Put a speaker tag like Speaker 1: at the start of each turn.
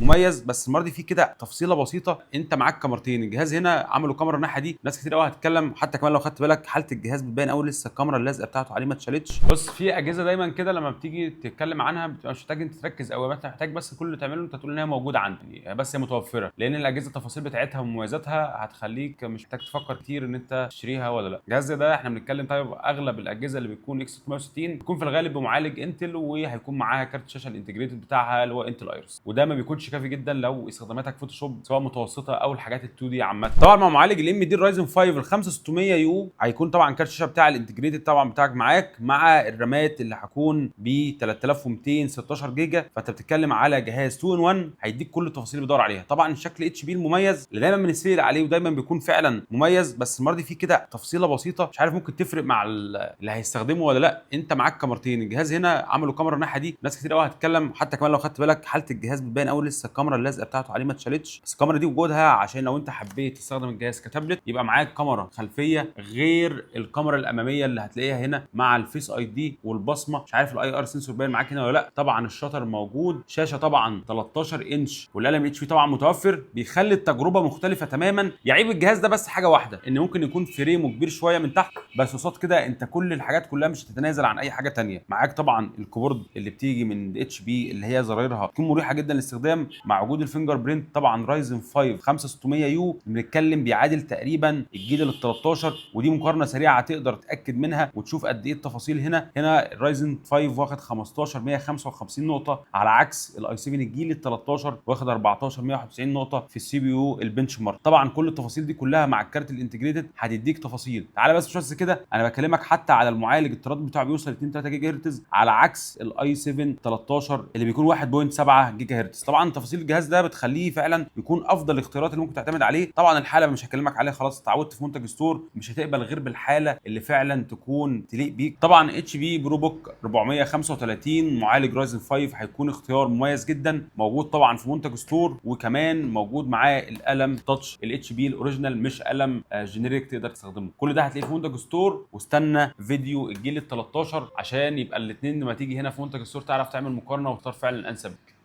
Speaker 1: مميز، بس المرة دي فيه كده تفصيله بسيطه. انت معاك كاميرتين، الجهاز هنا عملوا كاميرا الناحية دي، ناس كتير قوي هتتكلم. حتى كمان لو خدت بالك حاله الجهاز بتبان قوي، لسه الكاميرا اللازقه بتاعته عليه ما اتشالتش. بص، في اجهزة دايما كده لما بتيجي تتكلم عنها بتبقى مش محتاج انت تركز قوي، انت محتاج بس كل اللي تعمله انت تقول ان هي موجودة عندي يعني، بس هي متوفره، لان الاجهزة التفاصيل بتاعتها ومميزاتها هتخليك مش محتاج تفكر كتير ان انت تشتريها ولا لا. الجهاز ده احنا بنتكلم، طيب اغلب الاجهزة اللي بتكون X 360 بيكون في الغالب بمعالج Intel، وهيكون معاها كارت شاشة ال integrated بتاعها اللي هو Intel Iris، وده ما بيكونش كافي جدا لو استخداماتك Photoshop سواء متوسطه او الحاجات ال 2D عامه. طبعا مع معالج ال AMD Ryzen 5 ال 5600 U هيكون طبعا كارت الشاشة بتاع ال integrated طبعا بتاعك معاك، مع الرامات اللي هتكون ب 3200 16 جيجا. فانت بتتكلم على جهاز 2 in 1 هيديك كل التفاصيل اللي بتدور عليها. طبعا الشكل HP المميز اللي دايما بنسال عليه ودايما بيكون فعلا مميز، بس المرة دي فيه كده تفصيله بسيطه، مش عارف ممكن تفرق مع اللي هيستخدمه ولا لا. انت معاك كاميرتين، الجهاز هنا عملوا كاميرا الناحية دي، ناس كتير قوي هتتكلم. حتى كمان لو خدت بالك حاله الجهاز بتبان قوي، لسه الكاميرا اللازقه بتاعته عليه ما اتشالتش. بس الكاميرا دي وجودها عشان لو انت حبيت تستخدم الجهاز كتابلت يبقى معاك كاميرا خلفية غير الكاميرا الامامية اللي هتلاقيها هنا مع ال Face ID والبصمه. مش عارف ال IR sensor باين معاك هنا ولا لا. طبعا ال shutter موجود، شاشة طبعا 13 انش، والقلم HP طبعا متوفر، بيخلي التجربة مختلفة تماما. يعيب الجهاز ده بس حاجة واحده، ان ممكن يكون frame ه كبير شوية من تحت، بس قصاد كده انت كل الحاجات كلها مش هتتنازل عن اي حاجة تانية. معاك طبعا ال keyboard اللي بتيجي من HP اللي هي زرايرها تكون مريحه جدا للاستخدام، مع وجود ال fingerprint. طبعا Ryzen 5 5600 U بنتكلم بيعادل تقريبا الجيل ال 13، ودي مقارنة سريعة تقدر تتاكد منها وتشوف قد ايه التفاصيل هنا. هنا ال Ryzen 5 واخد 15 155 نقطه، على عكس ال i7 الجيل ال 13 واخد 14 191 نقطة في ال CPU ال benchmark. طبعا كل التفاصيل دي كلها مع الكارت ال integrated هتديك تفاصيل. تعالى بس مش بس كده، انا بكلمك حتى على المعالج، التردد بتاعه بيوصل 2 3 جيجا هرتز، على عكس ال i7 13 اللي بيكون 1.7 جيجا هرتز. طبعا تفاصيل الجهاز ده بتخليه فعلا يكون افضل الاختيارات اللي ممكن تعتمد عليه. طبعا الحالة مش هكلمك عليها، خلاص اتعودت في منتج ستور مش هتقبل غير بالحالة اللي فعلا تكون تليق بيك. طبعا HP ProBook 435 معالج Ryzen 5 هيكون اختيار مميز جدا، موجود طبعا في منتج ستور، وكمان موجود معاه القلم touch ال HP ال original، مش قلم generic تقدر تستخدمه. كل ده هتلاقيه في منتج ستور، واستنى فيديو الجيل ال 13 عشان يبقى الاثنين لما تيجي هنا في منتج ستور تعرف تعمل مقارنة وتختار فعلا الانسب.